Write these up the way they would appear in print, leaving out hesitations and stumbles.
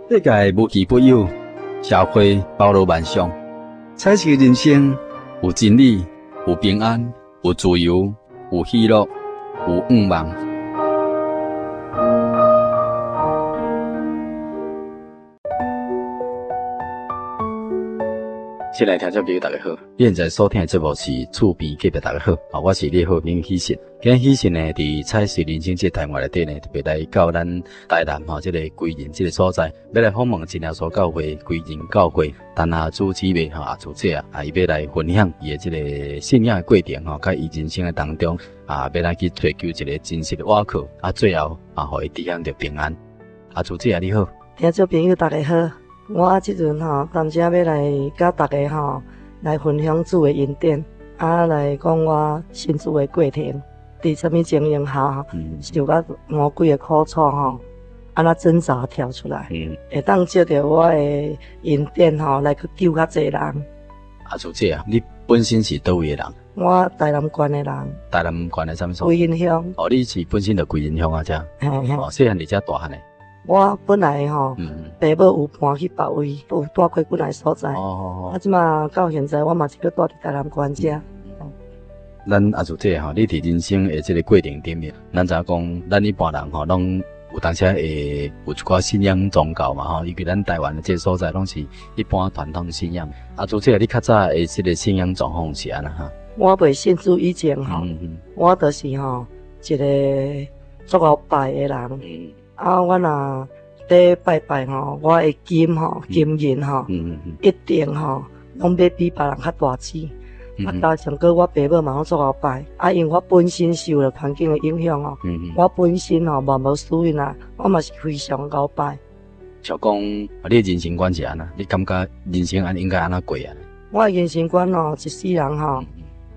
世界無奇不有，社會包羅萬象，彩色人生有真理，有平安，有自由，有喜樂，有願望。親愛的聽眾朋友，大家好！你現在所聽的節目是厝邊隔壁，大家好，啊，我是你的好朋友喜信。今日喜信呢，佇彩色人生這個單元內底呢，特別來到咱台南吼，這個歸仁這個所在，欲來訪問真耶穌教會歸仁教會陳阿珠姊妹吼，阿珠姐啊，啊，伊欲來分享伊的這個信仰的過程吼，佮伊人生的當中啊，欲來去追求一個真實的倚靠，啊，最後啊，予伊得享著平安。阿珠姐啊，你好。聽眾朋友大家好。我這陣吼，當遮欲來佮大家吼來分享主的恩典，啊來講我信主的過程，佇啥物情形下受甲魔鬼的苦楚吼，按怎掙扎跳出來，會當藉著我的恩典吼來去救較濟人。阿珠姐啊，你本身是佗位的人？我台南縣的人。台南縣的啥物所在？歸仁鄉。哦，你是本身就歸仁鄉啊？遮。哦，細漢佇遮大漢的。我本來吼，爸母有搬去別位，有蹛過幾个所在。啊，這馬到現在，我嘛是閣蹛佇台南縣遮。咱阿祖姐吼，你佇人生的這个過程頂面，咱知影講，咱一般人吼，攏有當時會有一寡信仰宗教嘛吼，尤其咱台灣的這个所在，攏是一般傳統信仰。阿祖姐，你較早的這个信仰狀況是按怎哈？我未信主以前吼，我就是吼一个足𠢕拜的人。啊，我若佇拜拜吼，我的金吼、金銀吼，一定吼攏買比別人較大支。啊，加上閣我爸母嘛攏足𠢕拜，啊，因為我本身受著環境的影響吼，我本身吼嘛無輸因啊，我嘛是非常𠢕拜。像講，你的人生觀是按怎？你感覺人生按應該按怎過啊？我的人生觀吼，一世人吼，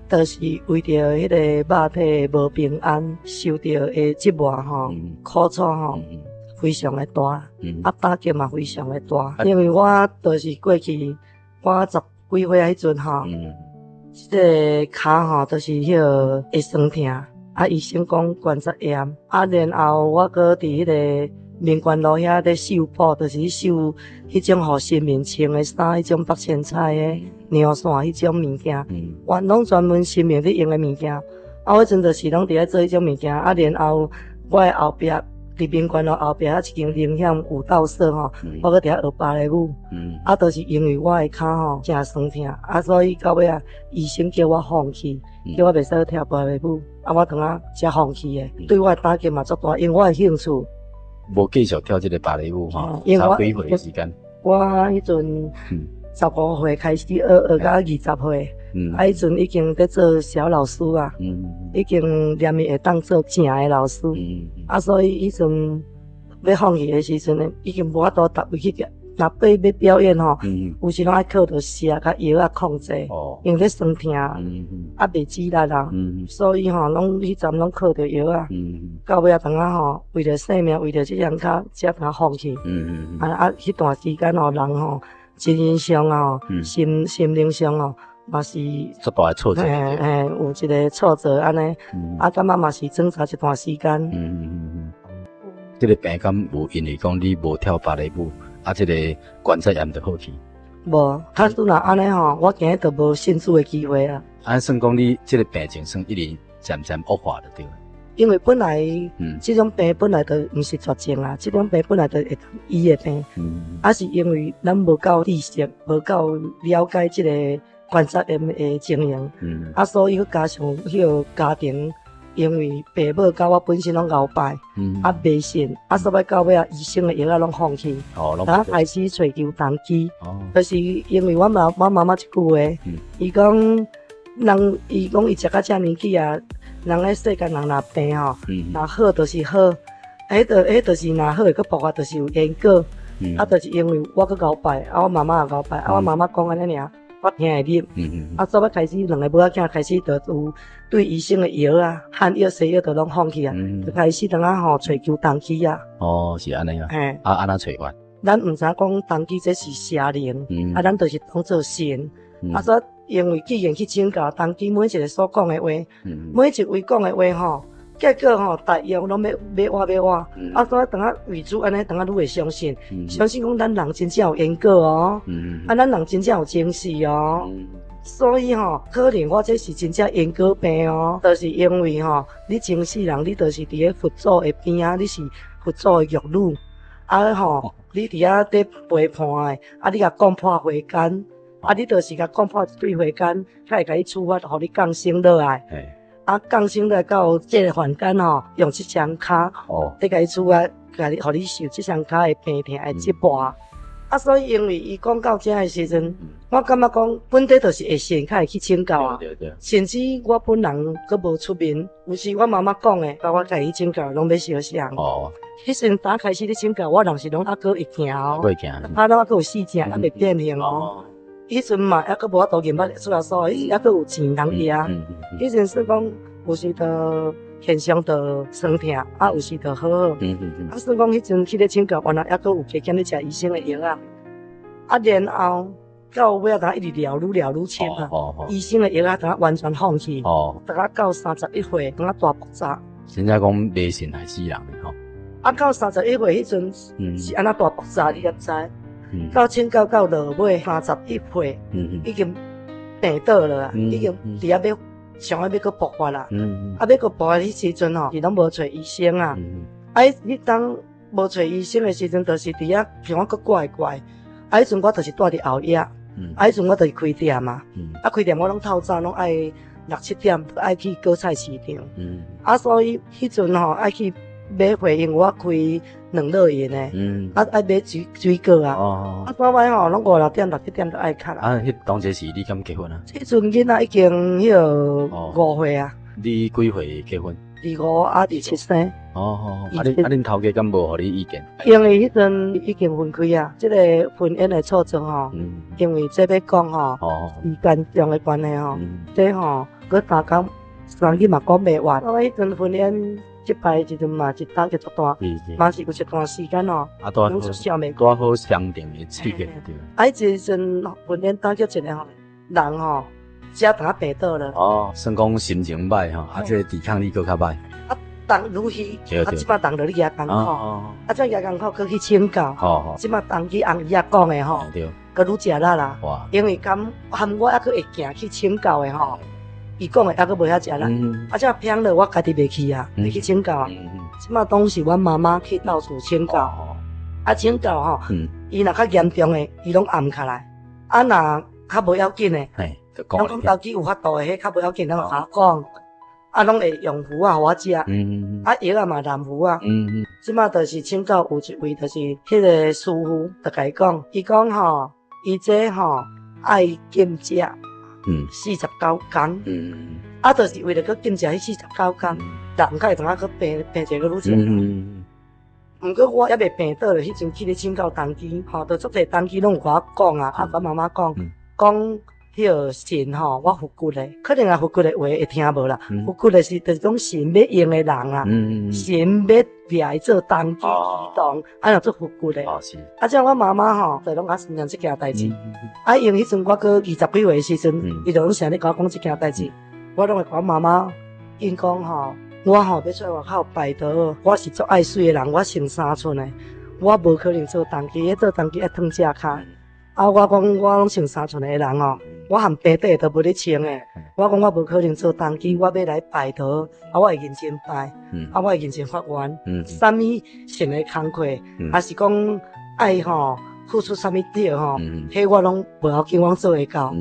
就是為著彼個肉體無平安，受著的折磨吼，苦楚吼，非常的大，啊打擊嘛非常的大。因為我就是過去我十幾歲彼陣吼，這个跤吼，就是彼個會酸痛，啊醫生講關節炎，啊然後我閣佇彼個民權路遐咧繡布，就是去繡彼種予神明穿的衫，彼種北千彩的娘線彼種物件，我攏專門神明咧用的物件。啊，我彼陣就是攏佇遐做彼種物件，啊，然後我的後壁佇民權路後壁遐一間靈險舞蹈社吼，我閣佇遐學芭蕾舞。啊，就是因為我的跤吼誠酸痛，啊，所以到尾仔醫生叫我放棄，叫我袂使去跳芭蕾舞，啊，我轉仔才放棄的。對我的打擊嘛足大，因為我的興趣。無繼續跳這個芭蕾舞吼，差幾歲的時間？我彼陣15歲開始學，學到20歲，啊，彼陣已經佇做小老師啊，已經連會當做正的老師，啊，所以彼陣欲放棄的時陣呢，已經無法度逐位去若欲欲表演吼，有時攏愛靠著蛇佮藥仔控制，因為咧酸痛，啊袂止力啦，所以吼攏彼陣攏靠著藥仔，到尾仔轉仔吼，為著性命，為著這雙跤，才轉仔放棄。啊啊，彼段時間吼，人吼精神上吼，心心靈上吼，嘛是足大的挫折。嘿嘿，有一個挫折按呢，啊，感覺嘛是掙扎一段時間。這個病敢有因為講你無跳芭蕾舞？啊，這個關節炎就好去？無，假使若按呢吼，我今日就無信主的機會啊。按算講你這個病情算一直漸漸惡化就對了。因為本來，這種病本來就毋是絕症啊，這種病本來就會醫的病。啊，是因為咱無夠知識，無夠了解這個關節炎的情形。啊，所以閣加上彼個家庭。因為爸母佮我本身攏𠢕拜，啊迷信，啊所以到尾仔醫生的藥仔攏放棄，啊開始揣求童乩，就是因為我媽我媽媽一句話，伊講人伊講伊食到這年紀啊，人咧世間人若病吼，若好就是好，彼就彼就是若好會閣復發，就是有緣果，啊就是因為我閣𠢕拜，啊我媽媽也𠢕拜，啊我媽媽講按呢爾。我聽會入，啊，所以開始兩個母仔囝開始就有對醫生的藥啊、漢藥、西藥都攏放棄啊，就開始當下吼揣求童乩啊。哦，是按呢啊。嘿。啊，按怎揣法？咱毋知影講童乩這是邪靈，啊，咱就是當做神。啊，所以因為既然去請教童乩，每一個所講的話，每一位講的話吼，結果吼，大藥攏欲欲活欲活，啊，所以當下為主按呢，當下愈會相信，相信講咱人真正有因果哦，啊，咱人真正有前世哦，所以吼，可能我這是真正因果病哦，就是因為吼，你前世人你就是佇咧佛祖的邊仔，你是佛祖的玉女，啊吼，你佇遐佇陪伴的，啊，你共講破花間，啊，你就是共講破一對花間，才會共你處罰，予你降生落來。啊，降生來到這个凡間吼，用這雙跤，咧共伊處罰，共你，予你受這雙跤的病痛的折磨。啊，所以因為伊講到這的時陣，我感覺講本底就是會信，較會去請教啊。甚至我本人閣無出面，有時我媽媽講的，共我家己去請教，攏欲相信。彼時陣打開始咧請教，我人是攏猶閣會行哦，會行，啊，攏猶閣有四隻，猶袂變形哦。彼陣嘛，猶閣無法度認捌主耶穌，彼時猶閣有錢通伊啊。彼陣算講有時就現象就酸痛，啊，有時就好好。啊，算講彼陣去咧請教，原來猶閣有加減咧食醫生的藥啊。啊，然後到尾仔，當一直療愈療愈深啊，醫生的藥仔當完全放棄。大概到31歲，當大爆炸。現在講迷信害死人的吼。啊，到31歲彼陣是按怎大爆炸，你敢知？到請教到落尾31歲，已經病倒了啊，已經佇遐欲想欲欲閣復發啦。啊，欲閣復發彼時陣吼，是攏無揣醫生啊。啊，彼當無揣醫生的時陣，就是佇遐像我閣怪怪。啊，彼陣我就是蹛佇後野，啊，彼陣我就是開店啊。啊，開店我攏透早攏愛六七點愛去果菜市場。啊，所以彼陣吼愛去買貨，因為我開兩樂園的，啊愛買水水果啊，啊，所以吼攏五六點六七點就愛較啦。啊，彼當時是你敢結婚啊？彼陣囡仔已經彼个5歲啊。你幾歲結婚？25啊，27生。哦，啊恁啊恁頭家敢無予你意見？因為彼陣已經分開啊，這個婚姻的錯狀吼，因為這欲講吼，時間上的關係吼，這吼閣三工三日嘛講袂完。所以彼陣婚姻失敗的時陣嘛是打擊足大，嘛是有一段時間吼，攏出笑面。拄好相定的刺激對。啊，彼時陣婚姻打擊一个吼，人吼，才當病倒了。哦，算講心情歹吼，啊，這個抵抗力閣較歹。啊，重愈虛，啊，這擺重著你舉艱苦，啊，這舉艱苦閣去請教，這擺重去紅醫仔講的吼，閣愈食力啦。因為敢含我猶閣會行去請教的吼，伊講的猶閣無遐食力。啊，這偏了我家己袂去啊，袂去請教啊。這擺當時阮媽媽去到處請教，啊，請教吼，伊若較嚴重的，伊攏暗起來，啊，若較無要緊的。攏講投機有法度的，彼較無要緊，攏共我講，啊，攏會用符仔予我食，啊，藥仔嘛藍符仔。這擺就是請教有一位，就是彼个師傅，就共伊講，伊講吼，伊這吼愛禁食，49工，啊，就是為了閣禁食彼四十九工，人才會當閣病病一個愈濟。毋過我猶未病倒咧，彼陣去咧請教童乩，吼，就足濟童乩攏有共我講啊，啊，共媽媽講，講。彼个神吼，我復骨的，可能啊復骨的話會聽無啦。復骨的是就是講神欲用的人啊，神欲掠伊做童乩乩童，啊，若做復骨的。啊，這樣我媽媽吼，就攏共信仰這件代誌。啊，因為彼陣我閣二十幾歲的時陣，伊就攏成日共我講這件代誌，我攏會共我媽媽應講吼，我吼欲出來外口拜道，我是足愛媠的人，我穿三寸的，我無可能做童乩，彼做童乩愛褪隻跤。啊！我講我攏穿三寸的人哦，我含白底都無咧穿的。我講我無可能做童乩，我欲來拜道，啊，我會認真拜，啊，我會認真發願，啥物善的工課，抑是講愛吼付出啥物對吼，彼我攏無要緊，我做會到。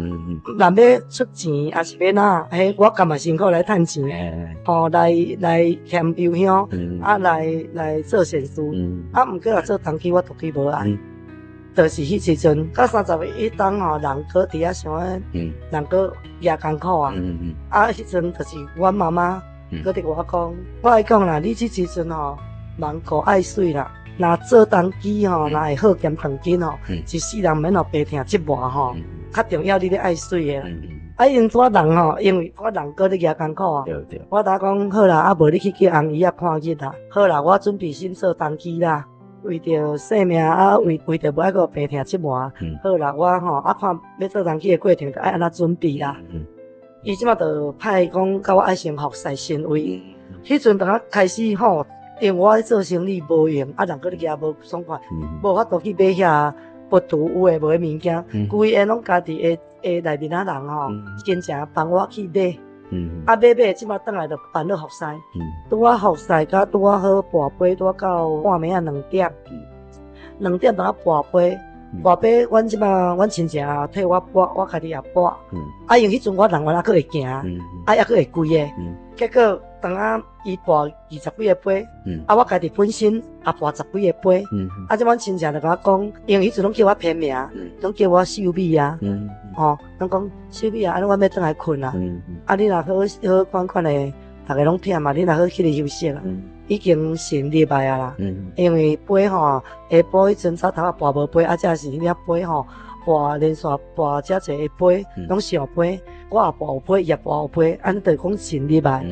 若欲出錢，抑是欲哪，彼我甘嘛辛苦來趁錢，吼來來添油香，啊來來做善事，啊，毋過若做童乩，我絕對無愛。就是彼時陣，到31冬吼，人閣佇遐想講，人閣也艱苦啊。啊，彼陣就是阮媽媽閣佇我講，我愛講啦，你這時陣吼，茫顧愛媠啦，若做童乩吼，若會好兼長緊吼，一世人免予病痛折磨吼，較重要你咧愛媠的啦。啊，因我人吼，因為我人閣咧也艱苦啊。我逐講好啦，啊無你去叫紅醫仔看日啦。好啦，我準備先做童乩啦。為著性命啊，為為著無愛閣病痛折磨，好啦，我吼啊看欲做童乩的過程，著愛按怎準備啦。伊這擺就派講，共我愛先服侍神位，彼陣當我開始吼，因為我咧做生意無閒，啊人閣咧舉無爽快，無法度去買遐佛圖有的無的物件，規个攏家己的的內面仔人吼，親情幫我去買，啊買買，這擺轉來就辦了服侍，拄仔服侍甲拄仔好跋杯，拄仔到半暝仔兩點，兩點當我跋杯，跋杯，阮這擺阮親情替我跋，我家己也跋，啊因為彼陣我人緣猶閣會行，啊猶閣會跪的，結果當仔伊跋20幾個杯，啊我家己本身也跋十幾個杯，啊這阮親情就共我講，因為彼陣攏叫我偏名，攏叫我秀美啊，吼，攏講秀美啊，按呢我欲轉來睏啊，啊你若好好款款的，逐家攏忝啊，你若好起來休息啊，已經神入來啊啦，因為杯吼，下晡彼陣早頭仔跋無杯，啊這是彼杯吼，跋連續跋遮濟個杯，攏上杯，我也跋有杯，伊也跋有杯，按呢就講神入來。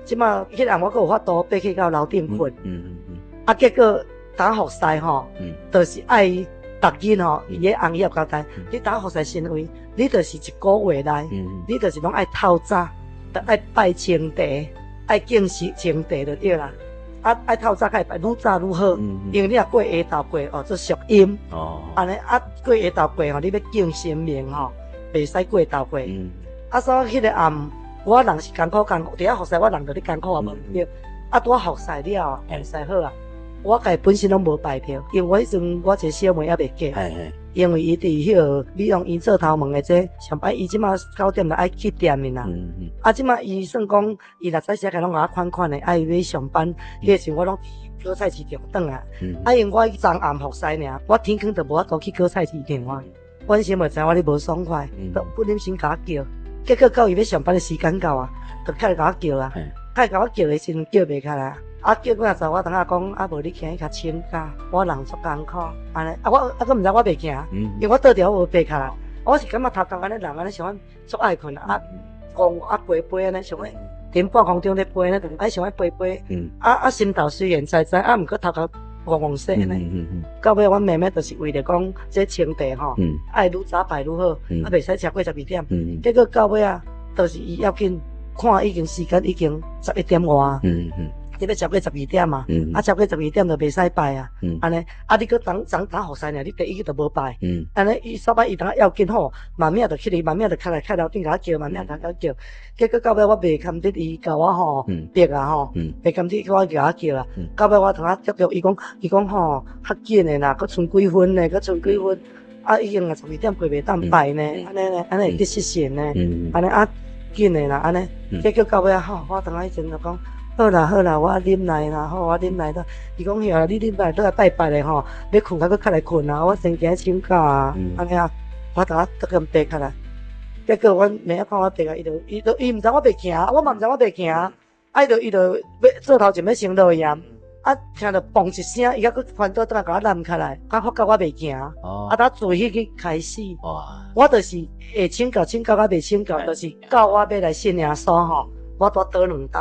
這馬彼暗我閣有法度爬去到樓頂睏，啊結果當服侍吼，就是愛逐日吼，伊咧紅葉交代，你當服侍神位，你就是一個月內，你就是攏愛透早，就愛拜清茶，愛敬清茶就對啦。啊，愛透早開始拜，愈早愈好，因為你若過下晝過哦，做屬陰。按呢啊，過下晝過吼，你欲敬神明吼，袂使過晝過。啊，所以彼个暗，我人是艱苦艱苦，佇遐服侍我人就咧艱苦也無對。啊，拄仔服侍了，服侍好啊，我家己本身攏無拜著，因為我彼陣我一個小妹猶未嫁，因為伊佇彼個美容院做頭毛的這上班，伊這馬9點就愛去店面啦。啊，這馬伊算講，伊若早時仔攏共我款款的，愛欲上班，彼個時陣我攏佇果菜市場轉來。啊，因為我昨暗服侍爾，我天光就無法度去果菜市場啊。阮小妹知我咧無爽快，就不忍心共我叫。結果到伊欲上班的時間到啊，就起來共我叫啊。起來共我叫的時陣叫袂起來。啊！叫幾若陣，我當下講，啊無你行去較請假，我人足艱苦，按呢，啊我啊閣毋知我袂行，因為我倒佇我無爬起來，我是感覺頭殼按呢人按呢想講足愛睏啊，戇啊飛飛按呢想講，佇半空中咧飛呢，愛想愛飛飛，啊啊心頭雖然知知，啊毋過頭殼戇戇說按呢，到尾阮妹妹就是為著講這清茶吼，愛愈早拜愈好，啊袂使超過12點，結果到尾啊，就是伊要緊看已經時間已經11點外。你欲超過12點嘛？啊，超過十二點就袂使拜啊。按呢，啊，你閣等昨昏服侍爾，你第一個就無拜。按呢，伊煞擺伊當要緊吼，慢慢就起來，慢慢就較來較樓頂共我叫，慢慢共我叫。結果到尾我袂堪得伊共我吼逼啊吼，袂堪得我共我叫啊。到尾我同他足足，伊講伊講吼，較緊的啦，閣賰幾分呢，閣賰幾分。啊，已經啊十二點過袂當拜呢，按呢呢，按呢會得失神呢。按呢啊緊的啦，按呢。結果到尾吼，我當彼陣就講。好啦好啦，我忍耐啦，好我忍耐啦。伊講遐，你忍耐倒來拜拜咧吼，欲睏較閣較來睏啊。我先行請假啊，按呢啊，我當下突然爬起來，結果阮妹仔看我爬來，伊就伊就伊毋知我袂行，我嘛毋知我袂行，啊伊就伊就欲做頭前欲先落去啊，啊聽著嘣一聲，伊猶閣翻倒轉來共我攬起來，才發覺我袂行，啊，才自彼日開始，我就是會請假請假甲袂請假，就是到我欲來信耶穌吼。我拄倒兩冬，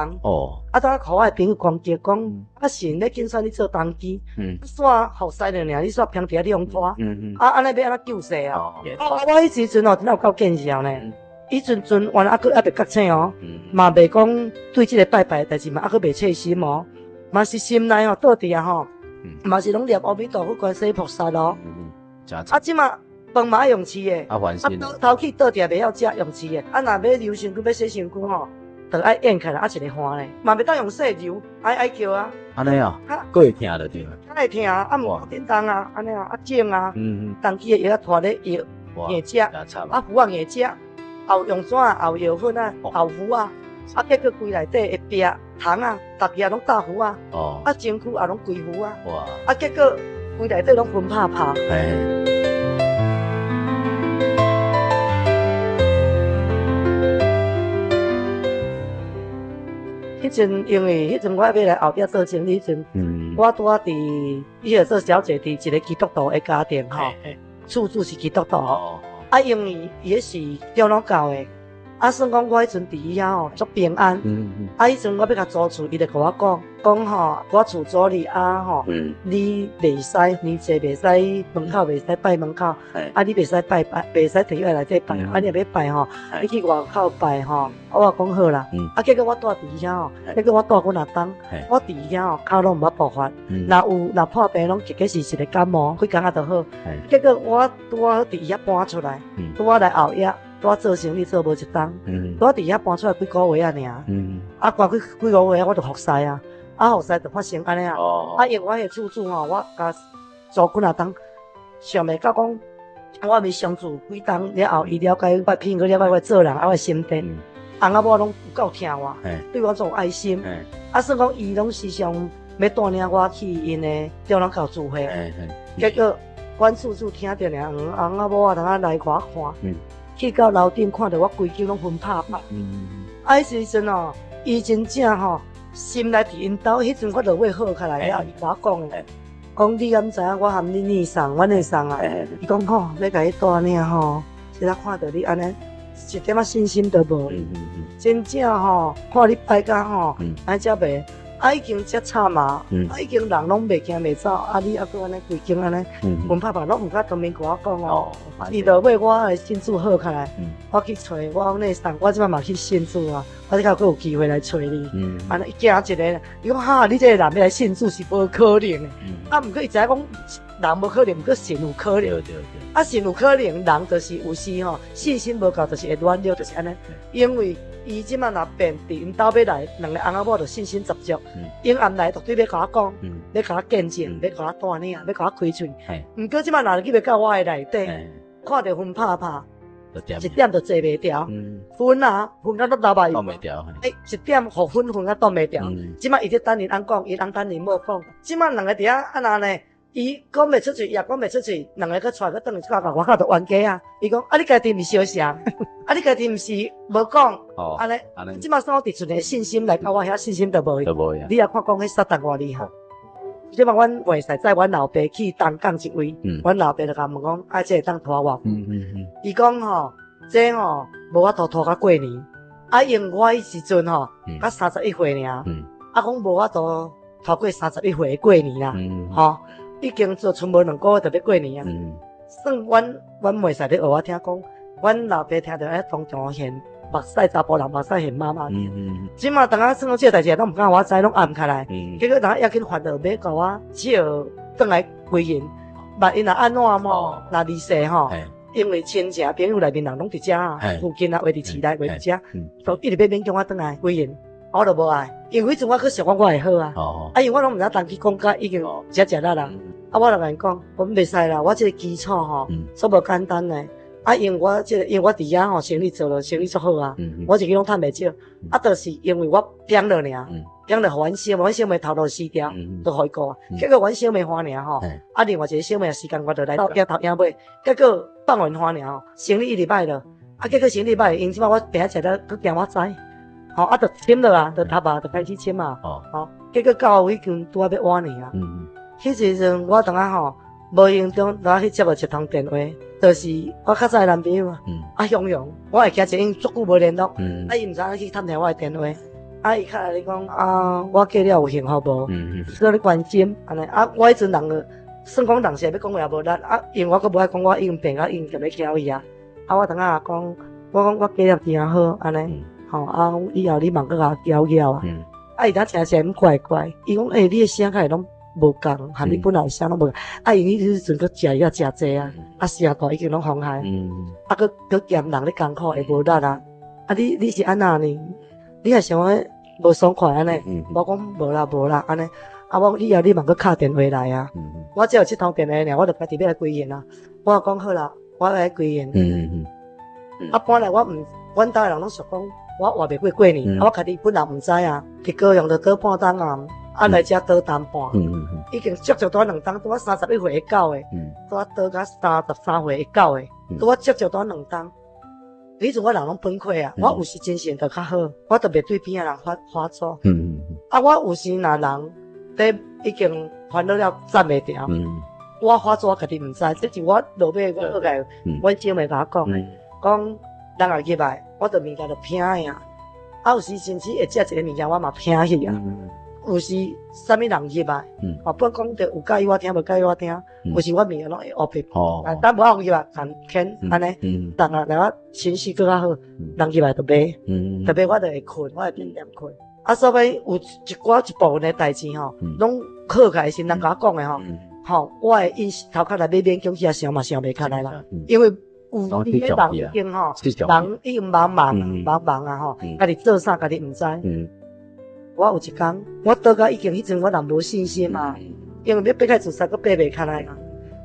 啊，拄仔予我的朋友攻擊講，啊，神咧揀選你做童乩，煞服侍了爾，你煞偏佇遐你予拖，啊，按呢欲按怎救世啊？啊，我彼時陣哦，真有夠見笑呢。彼陣陣原來猶閣猶未覺醒哦，嘛袂講對這個拜拜的代誌嘛，猶閣袂切心哦，嘛是心內哦，倒佇啊吼，嘛是攏念阿彌陀佛、觀世音菩薩咯。啊，這馬飯嘛愛用飼的，啊，頭去倒佇袂曉食用飼的，啊，若欲揉身軀欲洗身軀吼。就愛按起來，啊一个汗咧，嘛袂當用洗揉，愛愛叫啊。按呢啊，閣會疼著對。較會疼啊，啊毋叮當啊，按呢啊，啊腫啊，童乩的藥仔拖咧藥硬食，啊符仔硬食，後用紙啊，後藥粉啊，後符啊，啊結果規內底的壁窗啊，逐日攏罩符啊，啊身軀也攏規符啊，啊結果規內底攏昏拍拍。彼陣因為彼陣我欲來後壁做生意彼陣，我拄仔佇彼個做小姐佇一個基督徒的家庭吼，厝主是基督徒，啊，因為伊彼是長老教的，啊，算講我彼陣佇伊遐吼足平安。啊，彼陣我欲共租厝，伊就共我講，講吼，我厝租你啊吼，你袂使年節袂使門口袂使拜門口，啊，你袂使拜拜，袂使佇院內底拜，啊，你若欲拜吼，你去外口拜吼。我講好啦。啊，結果我蹛佇伊遐吼，結果我蹛幾若冬，我佇伊遐吼，跤攏毋捌爆發，若有若破病攏一個是一個感冒，幾工仔就好。結果我拄仔好佇伊遐搬出來，拄仔來後夜。拄仔做生意做無一冬，拄仔佇遐搬出來幾個月仔爾，啊，過幾幾個月我就服侍啊，啊，服侍就發生按呢啊，啊，因為我彼個厝主吼，我共租幾若冬，想袂到講我未相處幾冬了後，伊了解我品格，了解我做人，啊，我心地，翁仔某攏有夠疼我，對我足有愛心，啊，算講伊攏時常欲帶領我去𪜶的長老教聚會，結果阮厝主聽著爾，翁仔某啊，通啊來予我看。去到樓頂看著我規間攏昏拍拍，啊！彼時陣哦，伊真正吼心內佇𪜶兜，彼陣我就欲好起來了，伊共我講的，講你敢知影我含你內送，阮內送啊？伊講吼，欲共你帶領吼，這下看著你按呢，一點仔信心都無，真正吼，看你拜甲吼，按呢才袂。啊，已經遮慘啊！啊，已經人攏袂行袂走，啊，你猶閣按呢規間按呢，阮爸爸攏毋敢當面共我講哦。伊就欲我來信主好起來，我去揣我內送，我這擺嘛去信主啊，我這下閣有機會來揣你。按呢伊驚一个，伊講哈，你這個人欲來信主是無可能的。啊，毋過伊知影講人無可能，毋過神有可能。啊，神有可能，人就是有時吼信心無夠，就是會軟弱，就是按呢，因為。伊這擺若變佇𪜶兜欲來，兩个翁仔某就信心十足。𪜶暗來絕對欲共我講，欲共我見證，欲共我帶領，欲共我開喙。毋過這擺若入欲到我的內底，看著昏拍拍，一點就坐袂牢。昏啊，昏甲攏流目擋袂牢。欸，一點予粉昏甲擋袂牢。這擺伊咧等𪜶翁講，𪜶翁等𪜶某講。這擺兩个佇遐按怎呢？伊講袂出喙，伊也講袂出喙，兩个閣帶閣轉去到外口就冤家啊！伊講啊，你家己毋是相信，啊，你家己毋是無講，按呢，這擺算我佇一个信心來到我遐信心就無去。你也看講彼撒旦偌厲害。這擺阮袂使載阮老爸去東港一位，阮老爸就共問講，啊，這會當拖偌久？伊講吼，這吼無法度拖到過年，啊，因為我彼時陣吼，才31歲爾，啊，講無法度拖過31歲過年啦，吼。已經做賰無2個月就欲過年啊！算阮阮袂使咧學我聽講，阮老爸聽著咧當場現目屎查埔人目屎現媽媽。這馬當下算講這個代誌攏毋敢予我知，攏暗起來。結果當下猶緊煩惱欲共我借轉來歸還，萬一若按怎麼若二世吼，因為親戚朋友內面人攏佇遮啊，附近啊，話佇市內，話佇遮，都一直欲勉強我轉來歸還。我就無愛，因為彼陣我閣想講我會好啊，啊，因為我攏毋知影當去講甲已經遮食力啦，啊，我就共𪜶講，我袂使啦，我這個基礎吼，足無簡單的，啊，因為我這個，因為我佇遐吼生意做了，生意足好啊，我一支攏趁袂少，啊，就是因為我變了爾，變了予阮小妹，阮小妹頭路死掉，就予伊顧，結果阮小妹花爾吼，啊，另外一個小妹時間我就來鬥鏡頭影尾，結果放完花爾吼，生意一直歹落，啊，結果生意歹，因這擺我病食了，閣驚我知。吼啊，就簽落啊，就讀啊，就開始簽啊。吼，結果到已經拄仔欲倚年啊。彼時陣我當下吼，無形中當下去接到一通電話，就是我較早的男朋友啊。啊，雄雄，我會記者因足久無聯絡。啊，伊毋知影去探聽我的電話。啊，伊敲來咧講啊，我過了有幸福無？說咧關心，按呢啊，我彼陣人就算講人是欲講話也無力啊，因為我閣無愛講，我已經病甲已經欲翘去啊。啊，我當下講，我講我過了真好，按呢。吼啊！以後你嘛閣共我攪攪啊！啊，伊當聽起來怪怪，伊講欸，你的聲敢會攏無仝，和你本來的聲攏無仝。啊，因為你彼陣閣食藥食濟啊，啊，聲帶已經攏風害，啊，閣閣兼人咧艱苦會無力啊。啊，你你是按怎呢？你還想講無爽快按呢？我講無啦無啦按呢。啊，我以後你嘛閣敲電話來啊。我只有這通電話爾，我就家己欲來歸還啊。我講好啦，我來歸還。啊，本來我毋，阮兜的人攏想講，我活袂過過年，啊，我家己本人毋知啊。佇高雄就倒半冬啊，啊來遮倒冬半，已經足足拄2冬，拄仔31歲會到的，拄仔倒甲33歲會到的，拄仔足足拄兩冬。彼陣我人攏崩潰啊！我有時精神就較好，我就袂對邊仔人發發作。啊，我有時若人佇已經煩惱了站袂牢，我發作我家己毋知，這是我落尾我好來，阮小妹共我講的，講人若入來，我就物件就偏啊。啊，有時甚至會食一个物件，我嘛偏去啊。有時啥物人入來，哦，本講著有佮意我聽，無佮意我聽，有時我物件攏會烏白，但無法入來，共牽按呢，人啊來我情緒閣較好，人入來就買，就買我就會睏，我會點點睏。啊，所以有一寡一部分的代誌吼，攏好起來時，人共我講的吼，吼，我會因頭殼內欲勉強起來想嘛想袂起來啦，因為有佇咧人已經吼，人已經茫茫茫茫啊吼，家己做啥家己毋知。我有一工，我倒到已經彼陣我人無信心啊，因為欲爬起自殺，閣爬袂起來啊。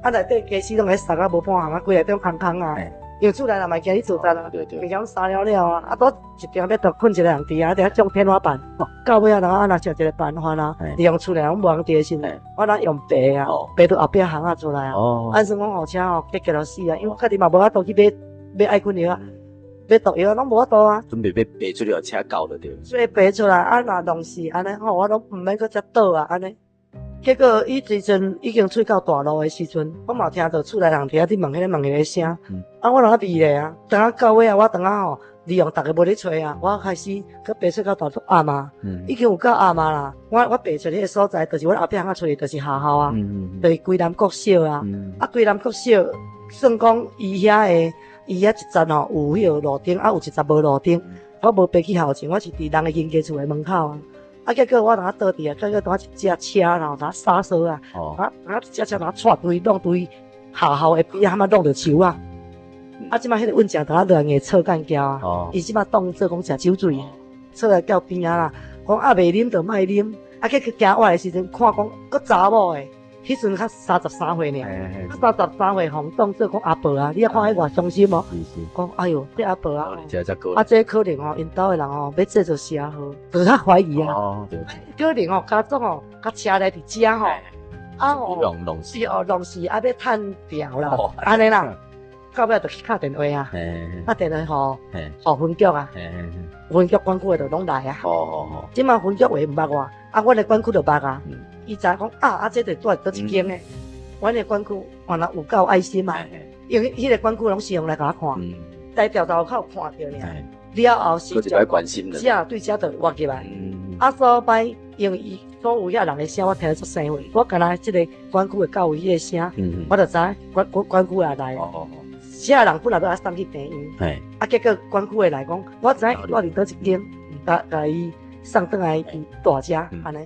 啊，內底家私攏咧捒啊，無半項啊，規內底空空啊。因為厝內人嘛驚你自殺啊，物件攏捎了了啊。啊，拄一張欲睏困一个人佇遐，佇遐種天花板。到尾仔人啊，若食一个辦法啦，利用厝內人無人佇的時陣，我若用爬啊，爬到後壁巷仔出來啊。按算講予車吼結結就死啊，因為我家己嘛無法度去買買愛睏藥啊。買毒藥攏無法度啊！準備欲爬出來，車到就對。所以爬出來啊，若弄死按呢吼，我攏毋免閣遮倒啊，按呢。結果伊時陣已經出到大路的時陣，我嘛聽著厝內人佇遐佇問彼个問彼个聲，啊，我人較迷咧啊。等下到尾啊，我等下吼，利用逐个無咧揣啊，我開始閣爬出到大路暗啊，已經有夠暗啊啦。我爬出彼个所在，就是阮後壁巷仔出去，就是學校啊，就是歸南國小啊。啊，歸南國小算講伊遐的。伊遐一層吼有彼个路燈，啊有一層無路燈。我無爬去校前，我是佇人的人家厝的門口啊。啊，結果我通倒佇啊，結果當一隻車然後通剎車啊，啊啊一隻車通掣對弄對學校的邊仔，哈仔弄著樹啊。啊，這擺彼个運正通落來硬錯幹交啊。伊這擺當做講食酒醉，出來叫邊仔啦，講啊袂啉就莫啉。啊，結果行我的時陣，看講閣查某的。彼陣才33歲爾，33歲，予當做講阿婆啊，你也看彼偌傷心無？講哎喲，這阿婆啊，啊這可能吼，𪜶兜的人吼，欲製造邪禍，就較懷疑啊。可能吼，家族吼，共車來佇遮吼，啊吼，是哦，弄死啊，欲趁調啦，按呢啦，到尾就去敲電話啊，敲電話予分局啊，分局管區的就攏來啊。這擺分局話毋捌我，啊，阮的管區就捌啊。伊知影講啊，啊，這就住佗一間的，阮的管區原來有夠愛心嘛，因為彼个管區攏時常來共我看，來調查口看著爾，了後是遮對遮就活入來，啊，所擺因為伊所有遐人的聲，我聽得足生活，我敢若這个管區的教有彼个聲，我就知管管管區也來，遮人本來欲送去病院，啊，結果管區的來講，我知影伊住佇佗一間，共共伊送轉來伊蹛遮按呢。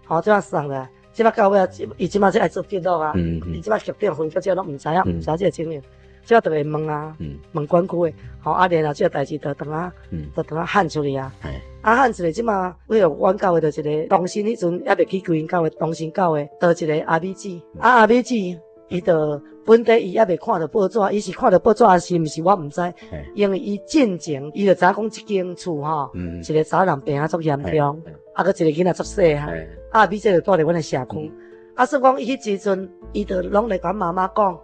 吼，這擺送來，這擺到尾啊，伊這擺才愛做記錄啊，伊這擺局長分局這攏毋知影，毋知這个情形，這擺就會問啊，問管區的，吼啊，然後這個代誌就轉啊，就轉啊喊出去啊，啊喊出去，這擺為著阮教會就一个同心，彼陣猶未去歸仁教會，同心教會，就一个阿美姊，啊阿美姊，伊就本底伊猶未看著報紙，伊是看著報紙抑是毋是我毋知，因為伊進前伊就知影講這間厝吼，一个查某人病啊足嚴重，啊閣一個囡仔足細漢，啊阿美姊就蹛佇阮的社區，啊算講伊彼時陣，伊就攏來共阮媽媽講，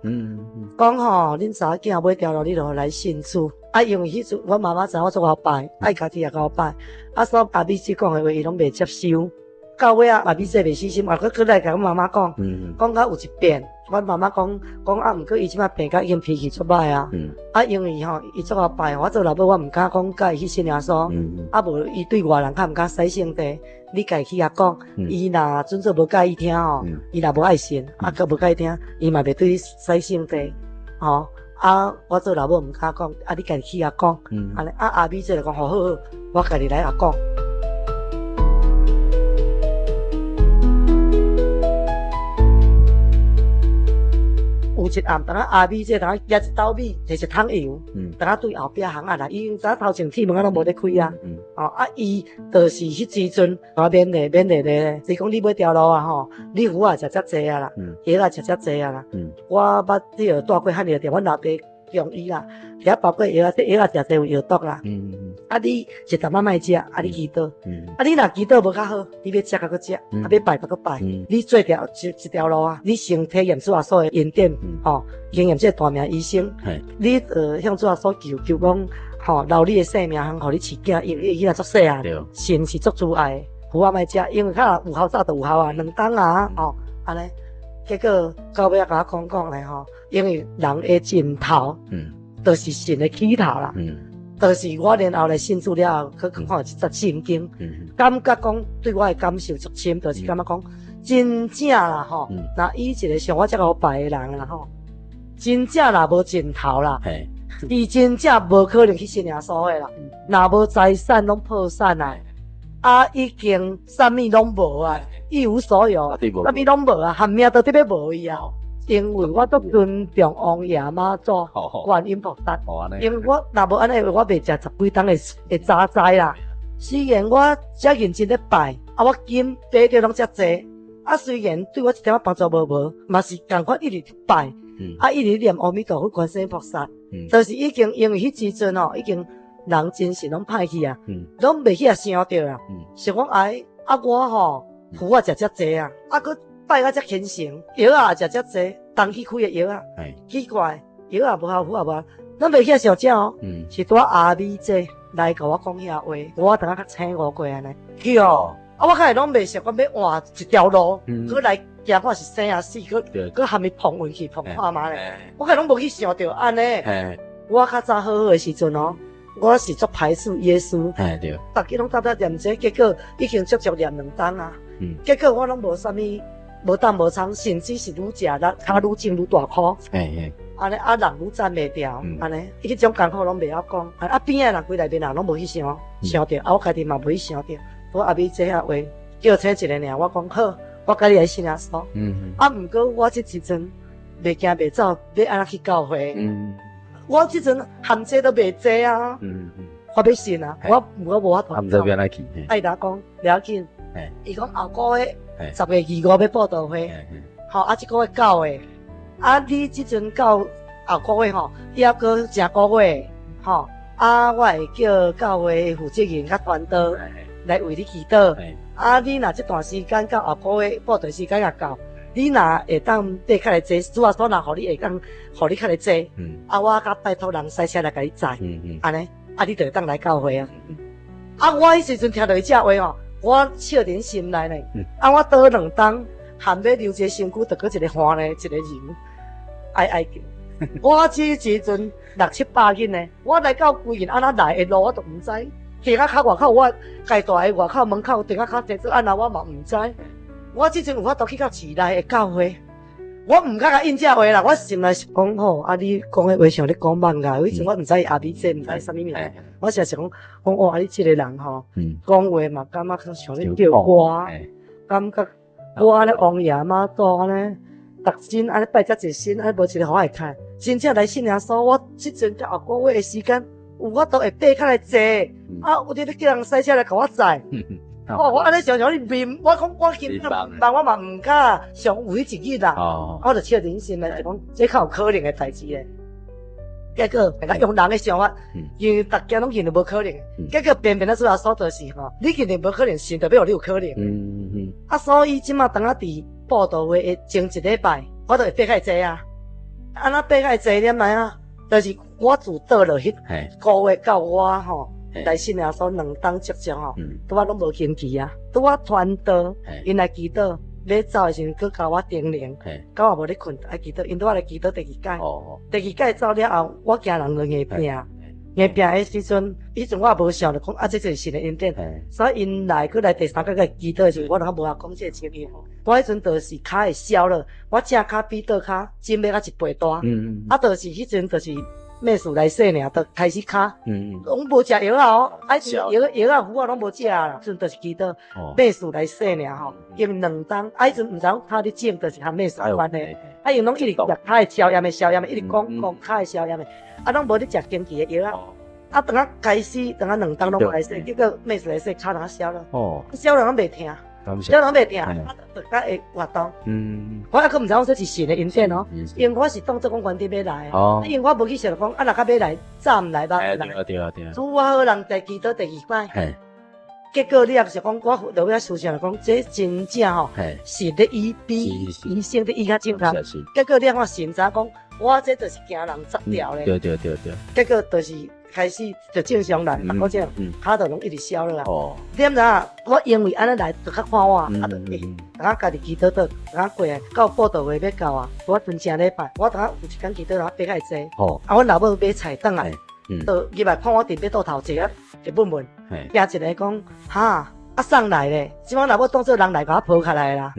講吼，恁查某囝欲條路，你就來信主，啊因為彼陣阮媽媽知影我足𠢕拜，愛家己也𠢕拜，啊所以阿美姊講的話，伊攏袂接受。到尾啊，阿美姊袂死心，也閣閣來共阮媽媽講，講到有一遍，阮媽媽講講啊，毋過伊這擺病甲已經脾氣足歹啊，啊，因為吼，伊足𠢕拜，我做老母我毋敢講共伊去信耶穌，啊無伊對外人較毋敢洗聖地，你家己去共講，伊若準做無佮意聽吼，伊若無愛信，啊閣無佮意聽，伊嘛袂對你洗聖地，吼，啊，我做老母毋敢講，啊，你家己去共講，按呢，啊阿美姊就講，好好好，我家己來共講。有一暗，當阿美姊當舉一斗米，提一桶油，當對後壁巷仔來，伊知影頭前鐵門仔攏無咧開啊。哦，啊，伊就是彼時陣，我勉勵勉勵咧，伊講你欲條路啊吼，你糊仔食遮濟啊啦，藥仔食遮濟啊啦。我捌彼个帶過漢藥店，阮老爸。中醫啦，遐包括藥仔，這藥仔誠濟有藥毒啦。啊，你一淡仔莫食，啊，你祈禱。啊，你若祈禱無較好，你欲食較閣食，啊，欲拜較閣拜。你做條一一條路啊，你先體驗主耶穌的恩典，吼，經驗這個大名醫生。你向主耶穌求求講，吼，留你的性命，通予你飼囝，因為你的囡仔足細漢，神是足慈愛的，糊仔莫食，因為較有效早就有效啊，兩冬啊，吼，按呢。結果到尾仔共我講講咧吼，因為人的盡頭，就是神的起頭啦。就是我然後來信主了後，去看這節聖經，感覺講對我的感受足深，就是感覺講真正啦吼，若以一個像我這個拜的人啦吼，真正若無盡頭啦，伊真正無可能去信耶穌的啦，若無財產攏破產啊，啊已經啥物攏無啊，一無所有，啥物攏無啊，含命都得欲無去啊。因為我都尊重王爺媽祖、觀音菩薩，因為我若無按呢，我袂食十幾冬的的早齋啦。雖然我遮認真咧拜，啊，我金買著攏遮濟，啊，雖然對我一點仔幫助無，嘛是仝款一直拜，啊，一直念阿彌陀佛、觀世音菩薩，就是已經因為彼時陣吼，已經人精神攏歹去啊，攏袂去遐想著啦，想講哎，啊我吼符仔食遮濟啊，啊閣拜甲遮虔誠，藥仔也食遮濟。當去開的藥仔，奇怪，藥仔無效，符仔無效，咱袂去想這哦，是拄仔阿美姐來共我講遐話，我當下較醒悟過按呢。去哦，啊，我開始攏袂想講欲換一條路，閣來行看是生抑死，閣閣含伊碰運氣碰看覓咧。我開始攏無去想著按呢。我較早好好的時陣哦，我是足排斥耶穌，逐家攏搭搭念這，結果已經足足念兩冬啊，結果我攏無啥物。無擔無倉，甚至是愈食力，跤愈腫愈大箍。按呢啊，人愈攢袂牢，按呢，彼種艱苦攏袂曉講。啊邊仔人規內面人攏無去想，想著，啊我家己嘛無去想著。我阿美這遐話，叫請一个爾，我講好，我共你來信耶穌。啊，毋過我這時陣袂行袂走，欲按怎去教會？我這陣含這都袂濟啊。我欲信啊，我毋過無法度。啊，毋知欲按怎去。啊，伊若講袂要緊。伊講後個月。10月25欲布道會，吼啊！這個月9月，啊！你這陣到後個月吼，伊猶閣誠個月，吼啊！我會叫教會負責人佮傳道來為你祈禱。啊！你若這段時間到後個月布道時間也到，你若會當爬較來濟，主耶穌若予你會當予你較來濟，啊！我較拜託人駛車來共你載，按呢，啊！你就會當來教會啊！啊！我彼時陣聽著伊這話吼。我笑佇心內呢，啊！我倒兩冬，含欲留一个身軀，就閣一个番呢，一个人，哀哀叫。我這時陣六七百斤呢，我來到歸仁按怎來的路我都毋知，行啊較外口，我家蹛的外口門口，停啊較濟，做按怎我嘛毋知。我這陣有法度去到市內的教會。我毋敢共應這話啦，我心內是講吼，啊你講彼話像咧講謾共，以前我毋知伊阿美姐，毋知啥物名，我是想講，講哦，啊你這個人吼，講話嘛感覺像咧叫我，感覺我按呢王爺媽祖按呢，逐身按呢拜遮濟神，按呢無一個予我會開，真正來信耶穌，我這陣才後個月的時間，有法度會爬較來濟，啊有佇咧叫人駛車來共我載。哦，我按呢想想你面，我講我根本人我嘛毋敢想有彼一日啦，我就笑人心內就講，這較有可能的代誌咧。結果用人的想法，因為逐家攏認為無可能，結果偏偏咱主耶穌就是吼，你認為無可能，神就欲予你有可能。啊，所以這馬當我佇布道會的前一禮拜，我就會爬較濟啊。按怎爬較濟，你知影？就是我自倒落彼個月到我吼。來信耶穌兩冬足足吼，拄仔攏無經期啊，拄仔傳道，𪜶來祈禱，欲走的時陣，閣共我叮嚀，到我無咧睏，愛祈禱，𪜶拄仔來祈禱第二擺，第二擺走了後，我驚人就硬拚，硬拚的時陣，彼陣我也無想著講啊，這就是神的恩典，所以𪜶來閣來第三擺閣祈禱的時陣，我就較無法講這個情形。我彼陣就是跤會消了，我正跤比倒跤整欲甲一倍大，啊，就是彼陣就是。咩事來洗爾，就開始跤，攏無食藥仔哦，啊，藥藥仔符仔攏無食啦，彼陣就是祈禱，咩事來洗爾吼，因為兩冬，啊，彼陣毋知影跤咧腫，就是和咩事有關係，啊，𪜶攏一直食跤會消炎的消炎的，一直講講跤會消炎的，啊，攏無咧食經期的藥仔，啊，當仔開始，當仔兩冬攏無來洗，結果咩事來洗，跤當仔消了，消了攏袂疼。這攏袂疼，啊，就較會活動。我猶閣毋知影這是神的恩典哦，因為我是當作講原地欲來，因為我無去想講，啊，若較欲來，早毋來吧。對啊對啊對啊。拄好人在祈禱第二擺，結果你也是講，我落尾思想講，這真正吼，神咧醫比醫生咧醫較正確。結果你看神知影講，我這就是驚人砸掉咧。對對對對。結果就是。開始就正常來，逐個這樣，跤就攏一直消落來。你毋知影，我因為按呢來，就較看我，啊，就會，當仔家己祈禱禱，當仔過來到布道會欲到啊，我陣正禮拜，我當仔有一工祈禱，當仔爬較會濟。啊，阮老母買菜轉來，就入來看我佇欲倒頭坐啊，就問問，驚一个講，哈，啊送來咧，這擺若要當做人來共我抱起來啦，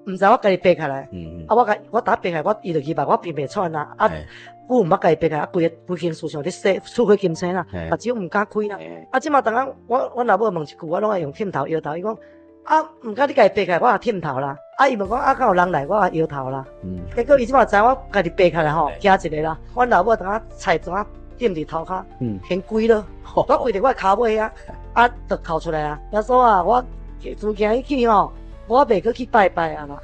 毋知我家己爬起來，啊我共我逐爬起來，我伊就入來，我並袂喘啊，啊，久毋捌家己爬起來，啊規个規間思想咧洗，出血金星啦，目睭毋敢開啦，啊這擺當下我阮老母問一句，我攏愛用忝頭搖頭，伊講，啊毋敢你家己爬起來，我也忝頭啦，啊伊問講啊敢有人來，我也搖頭啦，結果伊這擺知我家己爬起來吼，驚一个啦，阮老母當下菜怎啊踮佇塗跤，掀開咯，我跪佇我跤尾遐，啊就哭出來啊，耶穌啊，我自今日起吼，我袂閣去拜拜啊啦，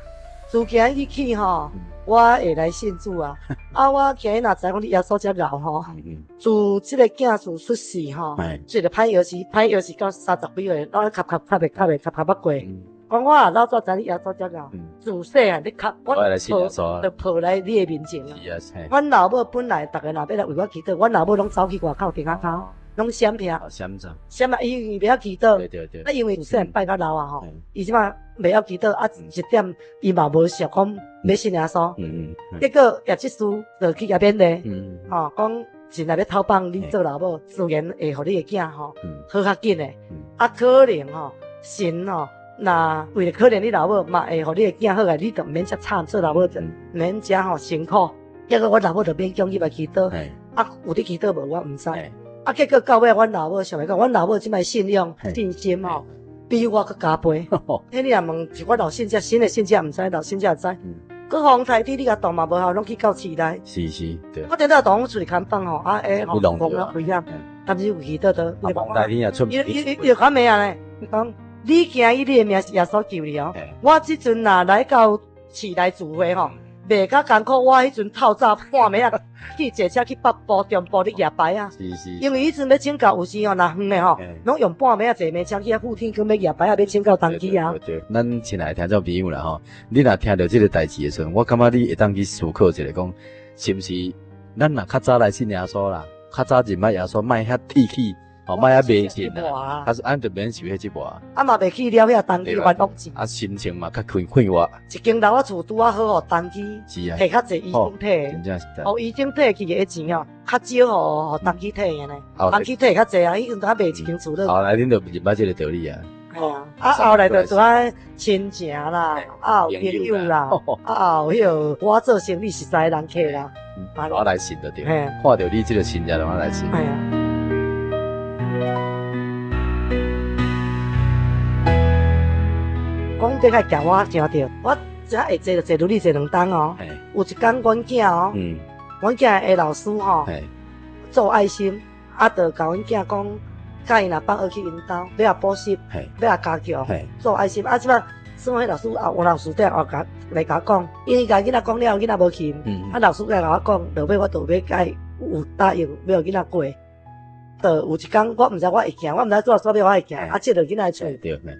自今日起吼，我會來信主啊，啊我今日若知講你耶穌遮𠢕吼，自這个囝自出世吼，這个歹藥是歹藥是到三十幾歲，攏咧磕磕磕袂磕袂磕磕捌過。講我老早知你耶穌遮𠢕，自細漢咧磕，我就抱來你的面前啊。阮老母本來逐个若欲來為我祈禱，阮老母攏走去外口頂仔跤，攏閃避。閃走。閃啊！伊袂曉祈禱。啊，因為自細漢拜較老啊吼，伊這擺袂曉祈禱啊，一點伊嘛無想講欲信耶穌。結果葉執事就去共勉勵，吼講真來欲討放你做老母，自然會予你的囝吼好較緊的。啊，可能吼神吼。若為了可憐你老母，嘛會予你的囝好來，你就毋免遮慘，做老母就毋免遮吼辛苦。結果阮老母就勉強入來祈禱，啊，有佇祈禱無？我毋知。啊，結果到尾阮老母想欲講，阮老母這擺信仰信心吼，比我閣加倍。彼你若問一寡老信者，新的信者毋知，老信者知。閣風颱天你共擋嘛無效，攏去到市內。是是，對。我頂下當出去看房吼，啊，欸，風啊危險，但是有祈禱都。風颱天也出。伊伊伊伊較罵啊咧，伊講。你行以你的名是耶穌救你哦。我這陣若來到市內聚會吼，袂較艱苦。我彼陣透早半暝仔去坐車去北部、中部咧舉牌啊。是是。因為彼陣欲拯救有時吼，若遠的吼，攏用半暝仔坐馬車去遐富天宮欲舉牌啊，欲拯救東區啊。對對。咱親愛的聽眾朋友啦吼，你若聽著這个代誌的時陣，我感覺你會當去思考一下，講是毋是咱若較早來信耶穌啦，較早認捌耶穌，莫遐鐵齒。哦，莫遐迷信啊！啊，按就免受彼折磨。啊嘛袂去了遐童乩冤枉錢。啊，心情嘛較快快活。一間樓仔厝拄仔好，予童乩提較濟醫生提。真正是。哦，醫生提去的錢哦，較少予童乩提的呢。童乩提較濟啊，伊陣當賣一間厝了。後來恁就認捌這个道理啊。系啊，啊後來就拄仔親情啦，啊有朋友啦，啊有彼个我做生意熟似人客啦，我來信就對。看著你這个親戚，我來信。系啊。講這個行我誠對，我這會坐就坐輪椅坐兩冬哦。有一工阮囝哦，阮囝的老師吼，做愛心，啊，就共阮囝講，教伊若放學去𪜶兜，欲共補習，欲共加強，做愛心。啊，這擺算彼老師啊，有老師底下共來共我講，因為共囡仔講了後，囡仔無去，啊，老師來共我講，落尾我就欲共伊有答應，欲予囡仔過。就有一工，我毋知我會行，我毋知做啥物我會行，啊，這就囡仔厝，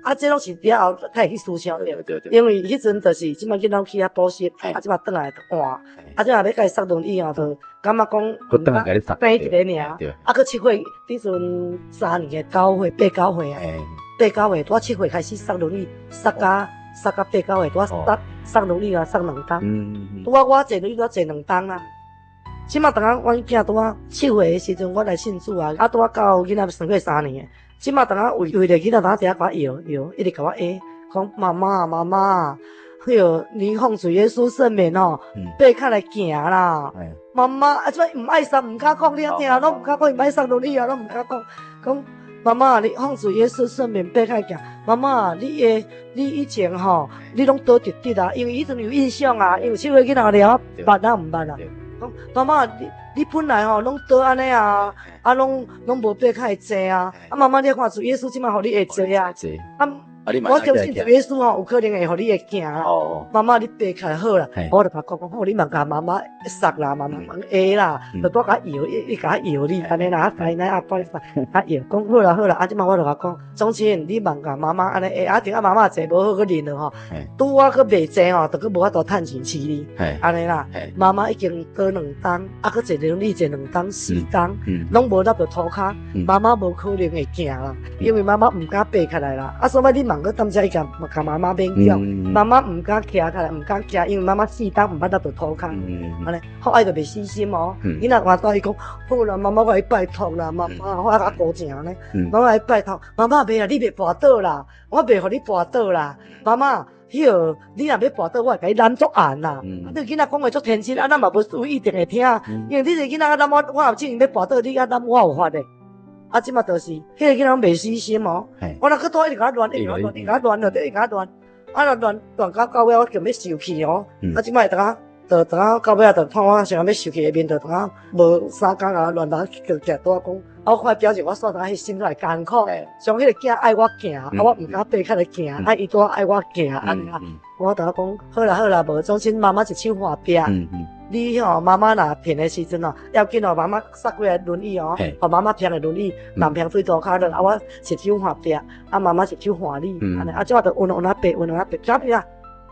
啊，這攏是了後才會去思想著，因為彼陣就是這擺囡仔去遐補習，啊，這擺轉來就換，啊，這擺欲共伊捒輪椅哦，就感覺講，生一個爾，啊，閣七歲，彼陣三年的九歲、八九歲啊，八九歲，我七歲開始捒輪椅，捒甲捒甲八九歲，我捒捒輪椅啊，捒兩冬，拄仔我坐輪椅拄仔坐兩冬啊。這馬當下，阮囝拄仔七歲的時陣，我來信主啊，啊拄仔到囡仔算過三年的。這馬當下為為著囡仔當下佇遐共我搖搖，一直共我下，講媽媽媽媽，彼个你奉主耶穌聖名哦，爬起來行啦。媽媽啊，這馬毋愛捒，毋敢講，你聽攏毋敢講，伊毋愛捒輪椅啊，攏毋敢講。講媽媽，你奉主耶穌聖名爬起來行。媽媽，你的你以前吼，你攏倒直直啊，因為彼陣有印象啊，因為七歲囡仔了，捌啊毋捌啊。講媽媽，你你本來吼攏倒按呢啊，啊攏攏無爬較會坐啊，啊媽媽你看主耶穌這擺予你會坐啊，啊我相信主耶穌吼有可能會予你會行啦。媽媽你爬起來好啦，我就共講講好，你嘛共媽媽捒啦，媽媽下啦，就拄共搖，伊共搖你按呢啦，啊奶奶啊幫啊搖，講好啦好啦，啊這擺我就共講，總之你嘛共媽媽按呢下，啊等下媽媽坐無好閣認了吼，拄仔閣袂坐吼，就閣無法度趁錢飼你，按呢啦，媽媽已經倒兩冬，啊閣坐輪椅坐兩冬四冬，攏無落著塗跤，媽媽無可能會行啦，因為媽媽毋敢爬起來啦，啊所以你嘛。忙閣踮遮伊共共媽媽勉強，媽媽毋敢徛起來，毋敢徛，因為媽媽四冬毋捌落佗塗跤，按呢，好愛就袂死心哦。囡仔換帶伊講，好啦，媽媽我來拜託啦，媽媽我較孤靜呢，媽媽來拜託，媽媽袂啦，你袂跋倒啦，我袂予你跋倒啦，媽媽。彼個你若欲跋倒，我會共你攬足硬啦。啊，你囡仔講話足天真，啊，咱嘛無一定會聽。因為你這個囡仔攬我，我若真欲跋倒，你遐攬我有法的。啊，這馬就是，彼個囡仔攏袂死心哦。我若閣拄一直共我亂，一直共我亂，一直共我亂，一直共我亂。啊，若亂亂到到尾，我強欲受氣哦。啊，這馬會當啊，就當啊到尾啊，就看我想欲受氣的面，就當啊無三工啊，亂來就徛拄仔講。啊，我看表情，我煞當彼心內艱苦。像彼個囝愛我行，啊，我毋敢爬起來行，啊，伊拄仔愛我行，按呢啊。我同伊講，好啦好啦，無總之媽媽一手換壁。你吼媽媽若貧的時陣哦，要緊哦，媽媽捒過來輪椅哦，予媽媽憑的輪椅，人憑對塗跤落，啊，我一手換壁，啊，媽媽一手換你，按呢，啊，這馬就穩穩仔爬，穩穩仔爬，啥物啊？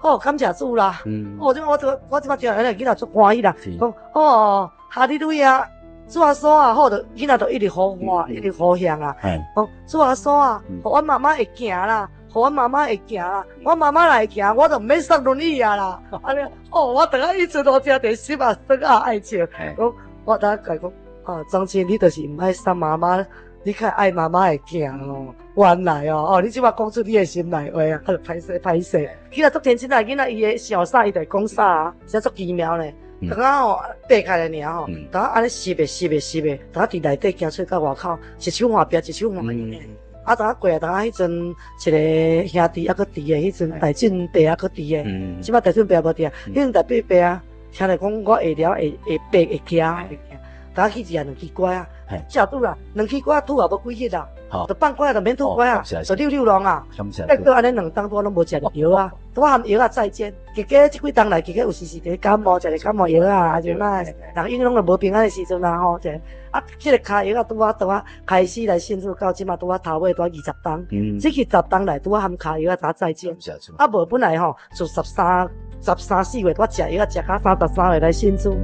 哦，感謝主啦！哦，這我我這馬聽彼個囡仔足歡喜啦，講哦，哈利路亞，主耶穌啊，好，就囡仔就一直呼喚，一直呼響啊，講主耶穌啊，予阮媽媽會行啦。予阮媽媽會行啦，阮媽媽若會行，我就毋免捒輪椅啊啦。按呢，哦，我當下一直都遮佇心啊酸啊愛笑。講，我當下共伊講，啊，張青，你就是毋愛捒媽媽，你較愛媽媽會行哦。原來哦，哦，你這馬講出你的心內話啊，歹勢歹勢。囡仔足天真啊，囡仔伊會想啥，伊就會講啥啊，真足奇妙呢。當下吼爬起來爾吼，當下按呢翕的翕的翕的，當下佇內底行出到外口，一手換壁，一手換伊。啊，當過來，當彼陣一個兄弟猶閣佇的，彼陣大俊伯猶閣佇的，這擺大俊伯無佇啊。彼陣大伯伯啊，聽著講我會了會會爬會徛會行，當去食兩支拐仔，食拄啦，兩支拐仔吐也無幾日啦，就放拐仔就免吐拐仔，就溜溜浪啊。結果按呢兩冬我攏無食著藥啊，拄含藥仔再見。結果這幾冬來，結果有時時佇咧感冒，食咧感冒藥啊，還是哪，人因攏著無平安的時陣啊吼，這啊，這個跤藥仔拄仔拄仔開始來信主到這馬拄仔頭尾拄仔20冬，這去十冬來拄仔含跤藥仔才再見。啊無本來吼，自十三四月我食藥仔食到33歲來信主。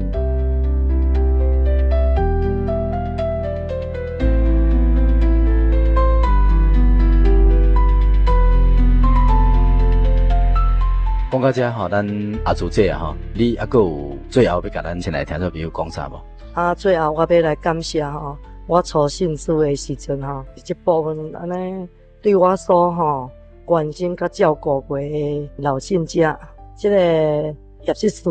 講到這吼，咱阿祖姐啊吼，你猶閣有最後欲共咱親愛聽眾朋友講啥無？啊，最後我欲來感謝吼，我初信主的時陣吼，這部分按呢對我所吼關心佮照顧過的老信者，這個葉執事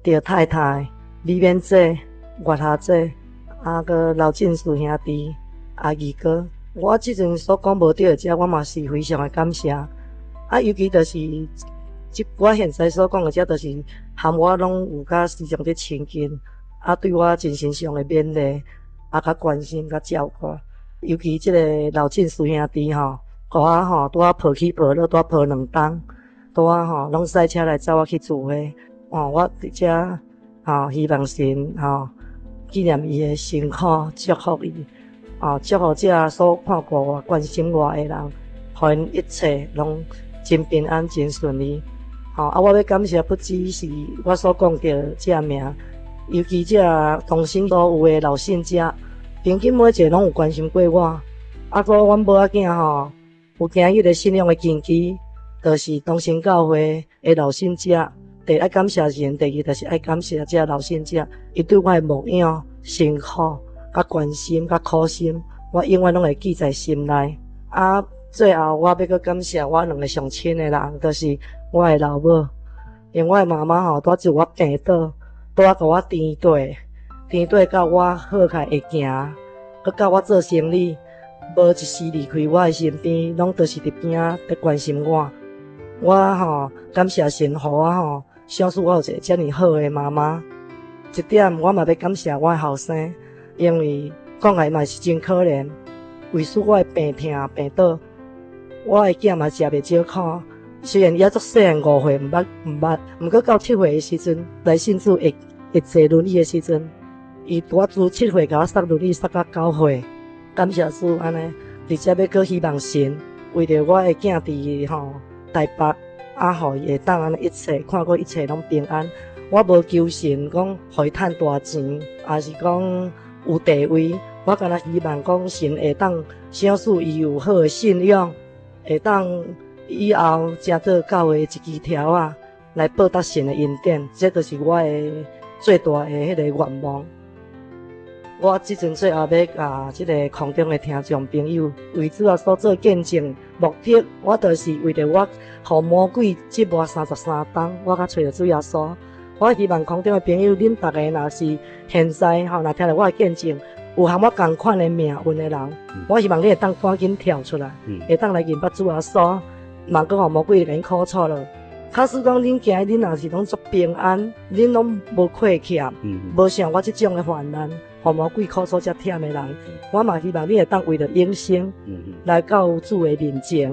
趙太太、李勉姐、月霞姐，啊，閣劉進士兄弟、阿二哥，我這陣所講無對的這，我嘛是非常的感謝。啊，尤其就是。這我現在所講的，這就是含我攏有較時常佇親近，啊，對我精神上的勉勵，啊，較關心、較照顧。尤其這個劉進師兄弟吼，予我吼拄仔抱起抱落，拄仔抱兩冬，拄仔吼攏駛車來載我去聚會。哦，我佇遮吼希望神吼紀念伊的辛苦，祝福伊，哦，祝福這所看顧我、關心我的人，予𪜶一切攏真平安、真順利。吼啊！我欲感謝不只是我所講著這名，尤其這同心所有的老信者，平均每一個攏有關心過我。啊，閣阮某仔囝吼，有行彼个信仰的根基，就是同心教會的老信者。第一愛感謝神，第二就是愛感謝這老信者，伊對我的牧養、辛苦、佮關心、佮苦心，我永遠攏會記在心內。啊，最後我欲閣感謝我兩个上親的人，就是我的老母，因為我的媽媽吼，拄仔自我病倒，拄仔共我颠綴，颠綴到我好起來會行，閣到我做生理，無一時離開我的身邊，攏都是佇邊仔佇關心我。我吼感謝神，予我吼賞賜我有一个遮爾好的媽媽。這點我嘛欲感謝我的後生，因為講來嘛是真可憐，為使我的病痛病倒，我的囝嘛食袂少苦。雖然伊猶足細漢五歲，毋捌毋捌，毋過到七歲的時陣來信主會會坐輪椅的時陣，伊拄仔自七歲共我捒輪椅捒到九歲，感謝主按呢，而且欲閣希望神為著我的囝佇吼台北，啊，予伊會當按呢一切看過一切攏平安。我無求神講予伊趁大錢，抑是講有地位，我干焦希望講神會當賞賜伊有好的信仰，會當。以後成做教會一支柱仔，來報答神的恩典，這就是我的最大的彼個願望。我這陣最後欲共這个空中的聽眾朋友為主耶穌做見證，目的我就是為著我予魔鬼折磨33冬，我才揣著主耶穌。我希望空中的朋友，恁逐个若是現在吼，若聽著我的見證，有和我仝款的命運的人，我希望你會當趕緊跳出來，會當來認捌主耶穌，嘛閣予魔鬼共恁苦楚了。假使講恁今日恁若是攏足平安，恁攏無虧欠，無像我這種的患難，予魔鬼苦楚遮忝的人，我嘛希望你會當為著永生來到主的面前，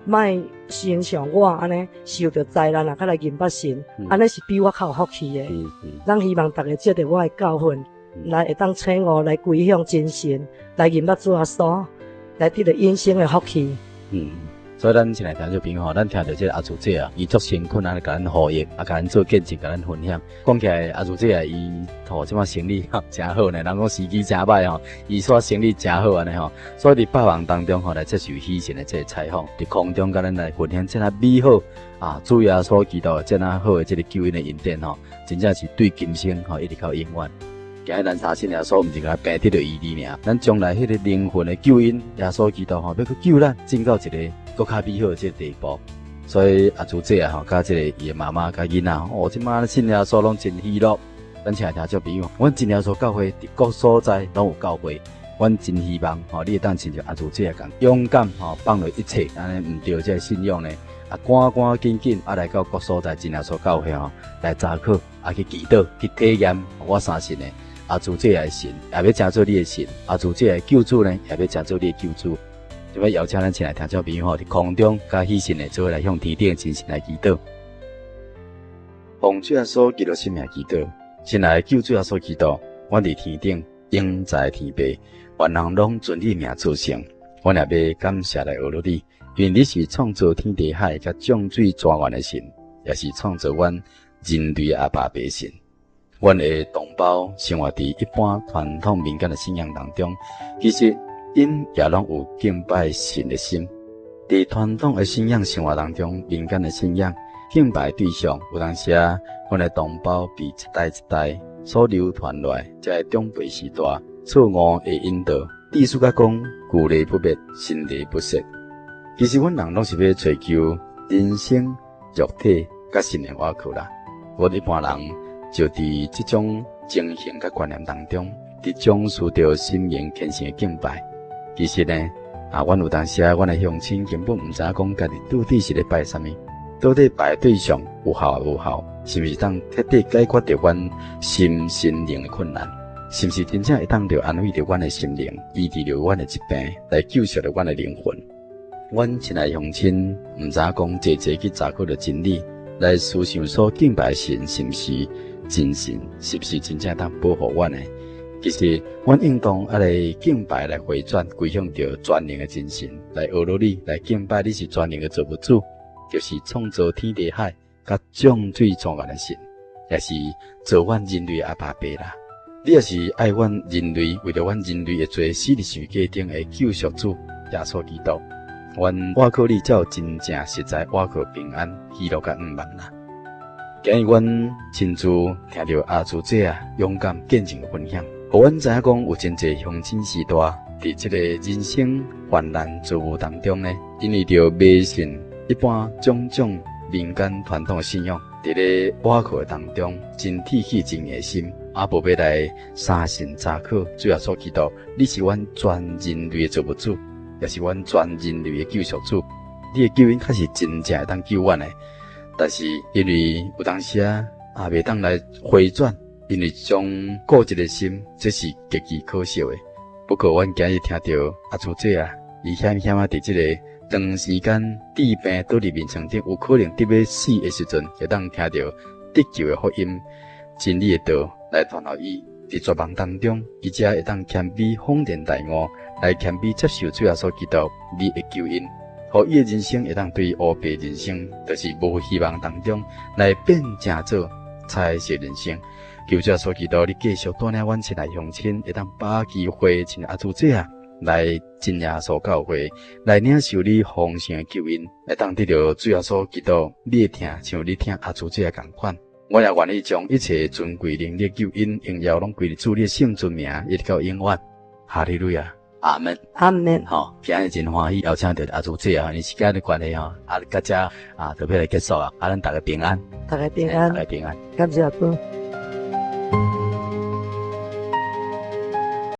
莫親像我按呢受著災難啊，才來認捌神，按呢是比我較有福氣的。咱希望逐个藉著我的教訓，來會當醒悟，來歸向真神，來認捌主耶穌，來得著永生的福氣。所以咱親愛聽眾朋友吼，咱聽著這个阿祖姐啊，伊足辛苦啊，共咱呼應，啊，共咱做見證，共咱分享。講起來，阿祖姐啊，伊吼這擺生理誠好呢，人講時機誠歹吼，伊煞生理誠好按呢吼。所以佇百忙當中吼來接受喜信的這个採訪，佇空中共咱來分享這麼美好啊，主耶穌基督這麼好的這个救恩的恩典吼，真正是對今生吼一直到永遠。今日咱相信耶穌，毋是共病得著醫治爾，咱將來彼个靈魂的救恩，耶穌基督吼欲閣救咱，進到一个閣較美好的這个地步。所以阿祖姐啊吼，佮這个伊的媽媽佮囡仔，哦，這擺信耶穌攏真喜樂。咱親愛聽眾朋友，阮真耶穌教會佇各所在攏有教會，阮真希望吼，你會當親像阿祖姐仝勇敢吼，放落一切，按呢毋著這个信仰呢，啊，趕趕緊緊啊來到各所在真耶穌教會吼，來查考啊去祈禱去體驗，我相信呢，阿祖姐的神也欲成做你的神，阿祖姐的救主呢也欲成做你的救主。就欲邀請咱親愛聽眾朋友吼，佇空中佮喜信的做伙來向天頂的真神來祈禱。奉主耶穌基督聖名祈禱，親愛的救主耶穌基督，阮佇天頂永在天父，萬人攏尊你名做聖。阮也欲感謝來阿羅你，因為你是創造天地海佮眾水泉源的神，也是創造阮人類阿爸爸神。阮的同胞生活佇一般傳統民間的信仰當中，其實𪜶也攏有敬拜神的心。佇傳統的信仰生活當中，民間的信仰敬拜對象有當時啊，阮的同胞被一代一代所流傳落來，這个長輩時代錯誤的引導，意思甲講，舊禮不滅，新禮不息。其實阮人攏是欲追求人生、肉體佮心靈倚靠啦。阮一般人就佇這種情形佮觀念當中，佇重視著神明虔誠的敬拜。其實呢，啊，阮有當時啊，阮的鄉親根本毋知影講家己到底是咧拜啥物，到底拜的對象有效抑無效，是毋是當徹底解決著阮心心靈的困難？是毋是真正會當著安慰著阮的心靈，醫治著阮的疾病，來救贖著阮的靈魂？阮親愛鄉親毋知影講，濟濟去查考著真理，來思想所敬拜的神是毋是真神，是毋是真正當保護阮的？其實，阮應當愛來敬拜，來回轉，歸向著全能的真神，來阿羅你，來敬拜你是全能的造物主，就是創造天地海佮眾水泉源的神，也是造阮人類的阿爸爸啦。你也是愛阮人類，為著阮人類的罪死佇十字架頂的救贖主耶穌基督。阮倚靠你，才有真正實在倚靠平安、喜樂佮向望啦。今日阮親自聽著阿祖姐啊勇敢見證的分享，予阮知影講有真濟鄉親時代佇這个人生患難遭遇當中呢，因為著迷信一般種種民間傳統的信仰，佇咧倚靠的當中，真鐵齒真硬心，啊無欲來相信查考主耶穌基督，你是阮全人類的造物主，也是阮全人類的救贖主，你的救恩確實真正會當救阮的。但是因為有當時啊，啊袂當來回轉，因為這種固執的心，這是極其可惜的。不過，阮今日聽著阿祖姐啊，伊險險啊，佇這个長時間治病倒佇眠床頂，有可能得欲死的時陣，會當聽著得救的福音、真理的道來傳予伊。佇絕望當中，伊才會當謙卑恍然大悟，來謙卑接受主耶穌基督你的救恩，予伊的人生會當對烏白人生，就是無希望當中來變成做彩色人生。求主耶穌基督，你繼續帶領阮親愛鄉親，會當把握機會，親像阿祖姐啊，來真耶穌教會，來領受你豐盛的救恩，會當得著主耶穌基督你的疼，像你疼阿祖姐仝款。我也願意將一切尊貴能力救恩榮耀攏歸予主你的聖尊名，一直到永遠。哈利路亞，阿門，阿門。吼，今日真歡喜邀請著阿祖姐啊，因時間的關係吼，啊，到遮啊，特別來結束啊，啊，咱逐家平安，逐家平安，逐家平安，感謝阿哥。